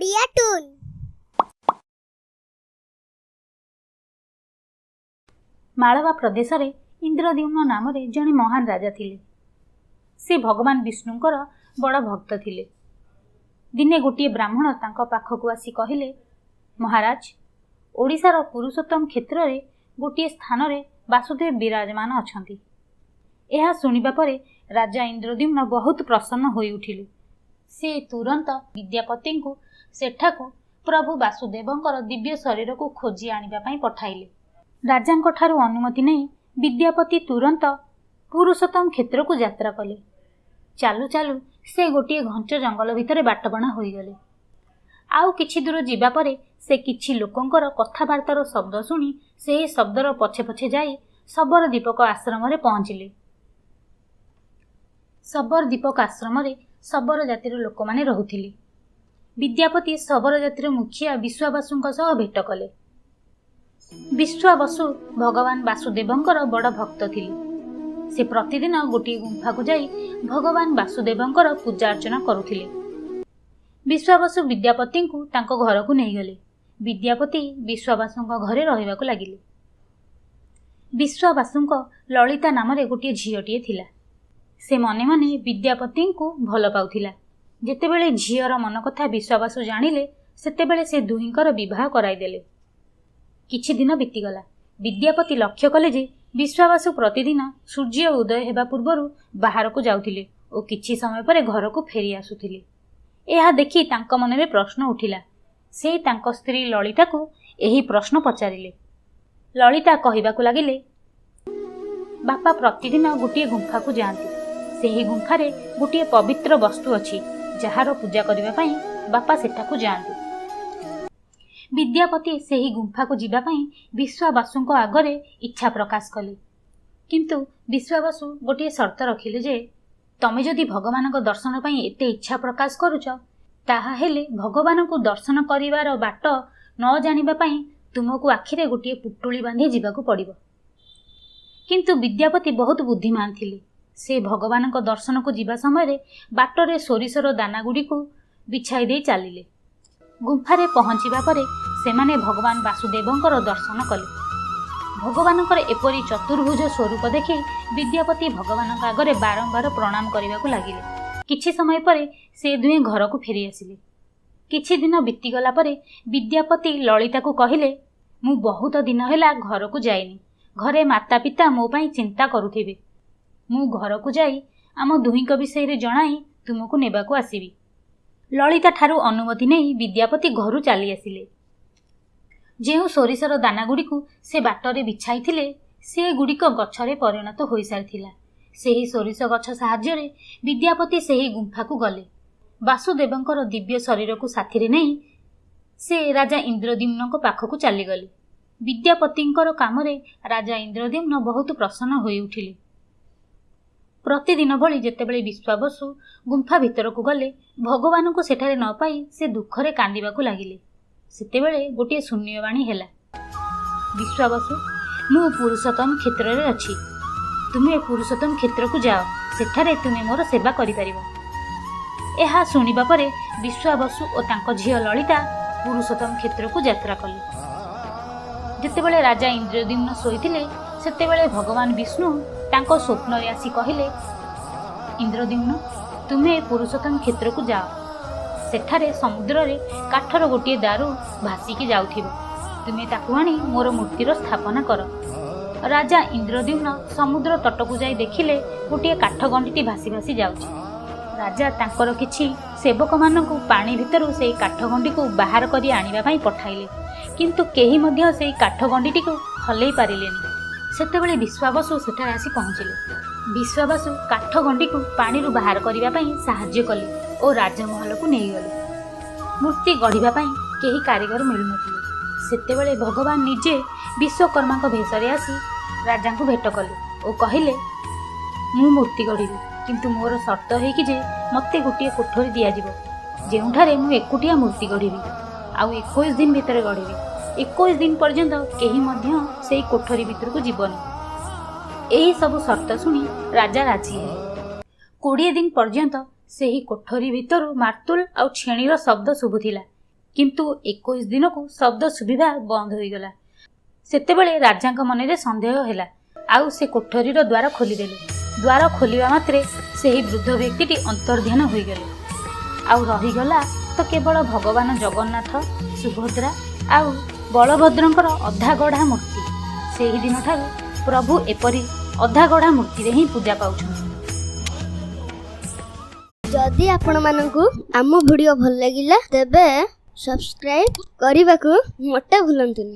Odia toon. ମାଳବା ପ୍ରଦେଶରେ ଇନ୍ଦ୍ରଦ୍ୟୁମ୍ନ ନାମରେ ଜଣେ ମହାନ ରାଜା ଥିଲେ। ସେ ଭଗବାନ ବିଷ୍ଣୁଙ୍କର ବଡ଼ ଭକ୍ତ ଥିଲେ। ଦିନେ ଗୋଟିଏ ବ୍ରାହ୍ମଣ ତାଙ୍କ ପାଖକୁ ଆସି କହିଲେ, ମହାରାଜ, ଓଡ଼ିଶାର ପୁରୁଷୋତ୍ତମ କ୍ଷେତ୍ରରେ ଗୋଟିଏ ସ୍ଥାନରେ ବାସୁଦେବ ବିରାଜମାନ ଅଛନ୍ତି। ଏହା ଶୁଣିବା ପରେ ରାଜା ଇନ୍ଦ୍ରଦ୍ୟୁମ୍ନ ବହୁତ ପ୍ରସନ୍ନ ହୋଇଉଠିଲେ। ସେ ତୁରନ୍ତ ବିଦ୍ୟାପତିଙ୍କୁ ସେଠାକୁ ପ୍ରଭୁ ବାସୁଦେବଙ୍କର ଦିବ୍ୟ ଶରୀରକୁ ଖୋଜି ଆଣିବା ପାଇଁ ପଠାଇଲେ। ରାଜାଙ୍କଠାରୁ ଅନୁମତି ନେଇ ବିଦ୍ୟାପତି ତୁରନ୍ତ ପୁରୁଷୋତ୍ତମ କ୍ଷେତ୍ରକୁ ଯାତ୍ରା କଲେ। ଚାଲୁ ଚାଲୁ ସେ ଗୋଟିଏ ଘଞ୍ଚ ଜଙ୍ଗଲ ଭିତରେ ବାଟବଣା ହୋଇଗଲେ। ଆଉ କିଛି ଦୂର ଯିବା ପରେ ସେ କିଛି ଲୋକଙ୍କର କଥାବାର୍ତ୍ତାର ଶବ୍ଦ ଶୁଣି ସେହି ଶବ୍ଦର ପଛେ ପଛେ ଯାଇ ଶବର ଦୀପକ ଆଶ୍ରମରେ ପହଞ୍ଚିଲେ। ଶବର ଦୀପକ ଆଶ୍ରମରେ ଶବର ଜାତିର ଲୋକମାନେ ରହୁଥିଲେ। ବିଦ୍ୟାପତି ଶବର ଜାତିର ମୁଖିଆ ବିଶ୍ୱାବସୁଙ୍କ ସହ ଭେଟ କଲେ। ବିଶ୍ୱାବସୁ ଭଗବାନ ବାସୁଦେବଙ୍କର ବଡ଼ ଭକ୍ତ ଥିଲେ। ସେ ପ୍ରତିଦିନ ଗୋଟିଏ ଗୁମ୍ଫାକୁ ଯାଇ ଭଗବାନ ବାସୁଦେବଙ୍କର ପୂଜା ଅର୍ଚ୍ଚନା କରୁଥିଲେ। ବିଶ୍ୱାବସୁ ବିଦ୍ୟାପତିଙ୍କୁ ତାଙ୍କ ଘରକୁ ନେଇଗଲେ। ବିଦ୍ୟାପତି ବିଶ୍ୱାବସୁଙ୍କ ଘରେ ରହିବାକୁ ଲାଗିଲେ। ବିଶ୍ୱାବସୁଙ୍କ ଲଳିତା ନାମରେ ଗୋଟିଏ ଝିଅଟିଏ ଥିଲା। ସେ ମନେ ମନେ ବିଦ୍ୟାପତିଙ୍କୁ ଭଲ ପାଉଥିଲା। ଯେତେବେଳେ ଝିଅର ମନ କଥା ବିଶ୍ୱାବସୁ ଜାଣିଲେ, ସେତେବେଳେ ସେ ଦୁହିଁଙ୍କର ବିବାହ କରାଇଦେଲେ। କିଛି ଦିନ ବିତିଗଲା। ବିଦ୍ୟାପତି ଲକ୍ଷ୍ୟ କଲେ ଯେ ବିଶ୍ୱାବସୁ ପ୍ରତିଦିନ ସୂର୍ଯ୍ୟ ଉଦୟ ହେବା ପୂର୍ବରୁ ବାହାରକୁ ଯାଉଥିଲେ ଓ କିଛି ସମୟ ପରେ ଘରକୁ ଫେରି ଆସୁଥିଲେ। ଏହା ଦେଖି ତାଙ୍କ ମନରେ ପ୍ରଶ୍ନ ଉଠିଲା। ସେ ତାଙ୍କ ସ୍ତ୍ରୀ ଲଳିତାକୁ ଏହି ପ୍ରଶ୍ନ ପଚାରିଲେ। ଲଳିତା କହିବାକୁ ଲାଗିଲେ, ବାପା ପ୍ରତିଦିନ ଗୋଟିଏ ଗୁମ୍ଫାକୁ ଯାଆନ୍ତି। ସେହି ଗୁମ୍ଫାରେ ଗୋଟିଏ ପବିତ୍ର ବସ୍ତୁ ଅଛି, ଯାହାର ପୂଜା କରିବା ପାଇଁ ବାପା ସେଠାକୁ ଯାଆନ୍ତି। ବିଦ୍ୟାପତି ସେହି ଗୁମ୍ଫାକୁ ଯିବା ପାଇଁ ବିଶ୍ୱାବସୁଙ୍କ ଆଗରେ ଇଚ୍ଛା ପ୍ରକାଶ କଲେ। କିନ୍ତୁ ବିଶ୍ୱାବସୁ ଗୋଟିଏ ସର୍ତ୍ତ ରଖିଲେ ଯେ ତମେ ଯଦି ଭଗବାନଙ୍କ ଦର୍ଶନ ପାଇଁ ଏତେ ଇଚ୍ଛା ପ୍ରକାଶ କରୁଛ, ତାହା ହେଲେ ଭଗବାନଙ୍କୁ ଦର୍ଶନ କରିବାର ବାଟ ନ ଜାଣିବା ପାଇଁ ତୁମକୁ ଆଖିରେ ଗୋଟିଏ ପୁଟୁଳି ବାନ୍ଧି ଯିବାକୁ ପଡ଼ିବ। କିନ୍ତୁ ବିଦ୍ୟାପତି ବହୁତ ବୁଦ୍ଧିମାନ ଥିଲେ। ସେ ଭଗବାନଙ୍କ ଦର୍ଶନକୁ ଯିବା ସମୟରେ ବାଟରେ ସୋରିଷର ଦାନାଗୁଡ଼ିକୁ ବିଛାଇ ଦେଇ ଚାଲିଲେ। ଗୁମ୍ଫାରେ ପହଞ୍ଚିବା ପରେ ସେମାନେ ଭଗବାନ ବାସୁଦେବଙ୍କର ଦର୍ଶନ କଲେ। ଭଗବାନଙ୍କର ଏପରି ଚତୁର୍ଭୁଜ ସ୍ୱରୂପ ଦେଖି ବିଦ୍ୟାପତି ଭଗବାନଙ୍କ ଆଗରେ ବାରମ୍ବାର ପ୍ରଣାମ କରିବାକୁ ଲାଗିଲେ। କିଛି ସମୟ ପରେ ସେ ଦୁହେଁ ଘରକୁ ଫେରି ଆସିଲେ। କିଛି ଦିନ ବିତିଗଲା ପରେ ବିଦ୍ୟାପତି ଲଳିତାକୁ କହିଲେ, ମୁଁ ବହୁତ ଦିନ ହେଲା ଘରକୁ ଯାଇନି। ଘରେ ମାତା ପିତା ମୋ ପାଇଁ ଚିନ୍ତା କରୁଥିବେ। ମୁଁ ଘରକୁ ଯାଇ ଆମ ଦୁହିଁଙ୍କ ବିଷୟରେ ଜଣାଇ ତୁମକୁ ନେବାକୁ ଆସିବି। ଲଳିତା ଠାରୁ ଅନୁମତି ନେଇ ବିଦ୍ୟାପତି ଘରୁ ଚାଲି ଆସିଲେ। ଯେଉଁ ସୋରିଷର ଦାନାଗୁଡ଼ିକୁ ସେ ବାଟରେ ବିଛାଇଥିଲେ, ସେଗୁଡ଼ିକ ଗଛରେ ପରିଣତ ହୋଇସାରିଥିଲା। ସେହି ସୋରିଷ ଗଛ ସାହାଯ୍ୟରେ ବିଦ୍ୟାପତି ସେହି ଗୁମ୍ଫାକୁ ଗଲେ। ବାସୁଦେବଙ୍କର ଦିବ୍ୟ ଶରୀରକୁ ସାଥିରେ ନେଇ ସେ ରାଜା ଇନ୍ଦ୍ରଦ୍ୟୁମ୍ନଙ୍କ ପାଖକୁ ଚାଲିଗଲେ। ବିଦ୍ୟାପତିଙ୍କର କାମରେ ରାଜା ଇନ୍ଦ୍ରଦ୍ୟୁମ୍ନ ବହୁତ ପ୍ରସନ୍ନ ହୋଇଉଠିଲେ। ପ୍ରତିଦିନ ଭଳି ଯେତେବେଳେ ବିଶ୍ୱାବସୁ ଗୁମ୍ଫା ଭିତରକୁ ଗଲେ, ଭଗବାନଙ୍କୁ ସେଠାରେ ନ ପାଇ ସେ ଦୁଃଖରେ କାନ୍ଦିବାକୁ ଲାଗିଲେ। ସେତେବେଳେ ଗୋଟିଏ ଶୂନ୍ୟବାଣୀ ହେଲା, ବିଶ୍ୱାବସୁ, ମୁଁ ପୁରୁଷୋତ୍ତମ କ୍ଷେତ୍ରରେ ଅଛି। ତୁମେ ପୁରୁଷୋତ୍ତମ କ୍ଷେତ୍ରକୁ ଯାଅ, ସେଠାରେ ତୁମେ ମୋର ସେବା କରିପାରିବ। ଏହା ଶୁଣିବା ପରେ ବିଶ୍ୱାବସୁ ଓ ତାଙ୍କ ଝିଅ ଲଳିତା ପୁରୁଷୋତ୍ତମ କ୍ଷେତ୍ରକୁ ଯାତ୍ରା କଲେ। ଯେତେବେଳେ ରାଜା ଇନ୍ଦ୍ରଦ୍ୟୁମ୍ନ ଶୋଇଥିଲେ, ସେତେବେଳେ ଭଗବାନ ବିଷ୍ଣୁ ତାଙ୍କ ସ୍ୱପ୍ନରେ ଆସି କହିଲେ, ଇନ୍ଦ୍ରଦ୍ୟୁମ୍ନ, ତୁମେ ପୁରୁଷୋତ୍ତମ କ୍ଷେତ୍ରକୁ ଯାଅ। ସେଠାରେ ସମୁଦ୍ରରେ କାଠର ଗୋଟିଏ ଦାରୁ ଭାସିକି ଯାଉଥିବ। ତୁମେ ତାକୁ ଆଣି ମୋର ମୂର୍ତ୍ତିର ସ୍ଥାପନା କର। ରାଜା ଇନ୍ଦ୍ରଦ୍ୟୁମ୍ନ ସମୁଦ୍ର ତଟକୁ ଯାଇ ଦେଖିଲେ ଗୋଟିଏ କାଠ ଗଣ୍ଡିଟି ଭାସି ଭାସି ଯାଉଛି। ରାଜା ତାଙ୍କର କିଛି ସେବକମାନଙ୍କୁ ପାଣି ଭିତରୁ ସେହି କାଠ ଗଣ୍ଡିକୁ ବାହାର କରି ଆଣିବା ପାଇଁ ପଠାଇଲେ। କିନ୍ତୁ କେହି ମଧ୍ୟ ସେହି କାଠ ଗଣ୍ଡିଟିକୁ ହଲେଇ ପାରିଲେନି। ସେତେବେଳେ ବିଶ୍ୱାବସୁ ସେଠାରେ ଆସି ପହଞ୍ଚିଲେ। ବିଶ୍ୱାବସୁ କାଠ ଗଣ୍ଡିକୁ ପାଣିରୁ ବାହାର କରିବା ପାଇଁ ସାହାଯ୍ୟ କଲେ ଓ ରାଜମହଲକୁ ନେଇଗଲେ। ମୂର୍ତ୍ତି ଗଢ଼ିବା ପାଇଁ କେହି କାରିଗର ମିଳୁନଥିଲେ। ସେତେବେଳେ ଭଗବାନ ନିଜେ ବିଶ୍ୱକର୍ମାଙ୍କ ଭେଷରେ ଆସି ରାଜାଙ୍କୁ ଭେଟ କଲେ ଓ କହିଲେ, ମୁଁ ମୂର୍ତ୍ତି ଗଢ଼ିବି, କିନ୍ତୁ ମୋର ସର୍ତ୍ତ ହେଇକି ଯେ ମୋତେ ଗୋଟିଏ କୋଠରୀ ଦିଆଯିବ, ଯେଉଁଠାରେ ମୁଁ ଏକୁଟିଆ ମୂର୍ତ୍ତି ଗଢ଼ିବି ଆଉ 21 ଦିନ ଭିତରେ ଗଢ଼ିବି। 21 ଦିନ ପର୍ଯ୍ୟନ୍ତ କେହି ମଧ୍ୟ ସେଇ କୋଠରୀ ଭିତରକୁ ଯିବନି। ଏହି ସବୁ ସର୍ତ୍ତ ଶୁଣି ରାଜା ରାଜି ହେଲେ। 20 ଦିନ ପର୍ଯ୍ୟନ୍ତ ସେହି କୋଠରୀ ଭିତରୁ ମାର୍ତୁଲ ଆଉ ଛେଣିର ଶବ୍ଦ ଶୁଭୁଥିଲା। କିନ୍ତୁ 21 ଦିନକୁ ଶବ୍ଦ ଶୁଭିବା ବନ୍ଦ ହୋଇଗଲା। ସେତେବେଳେ ରାଜାଙ୍କ ମନରେ ସନ୍ଦେହ ହେଲା ଆଉ ସେ କୋଠରୀର ଦ୍ୱାର ଖୋଲିଦେଲେ। ଦ୍ୱାର ଖୋଲିବା ମାତ୍ରେ ସେହି ବୃଦ୍ଧ ବ୍ୟକ୍ତିଟି ଅନ୍ତର୍ଧ୍ୟାନ ହୋଇଗଲେ ଆଉ ରହିଗଲା ତ କେବଳ ଭଗବାନ ଜଗନ୍ନାଥ, ସୁଭଦ୍ରା ଆଉ ବଳଭଦ୍ରଙ୍କର ଅଧା ଗଢ଼ା ମୂର୍ତ୍ତି। ସେହି ଦିନଠାରୁ ପ୍ରଭୁ ଏପରି ଅଧା ଗଢ଼ା ମୂର୍ତ୍ତିରେ ହିଁ ପୂଜା ପାଉଛନ୍ତି। ଯଦି ଆପଣମାନଙ୍କୁ ଆମ ଭିଡ଼ିଓ ଭଲ ଲାଗିଲା, ତେବେ ସବସ୍କ୍ରାଇବ୍ କରିବାକୁ ମୋଟେ ଭୁଲନ୍ତୁନି।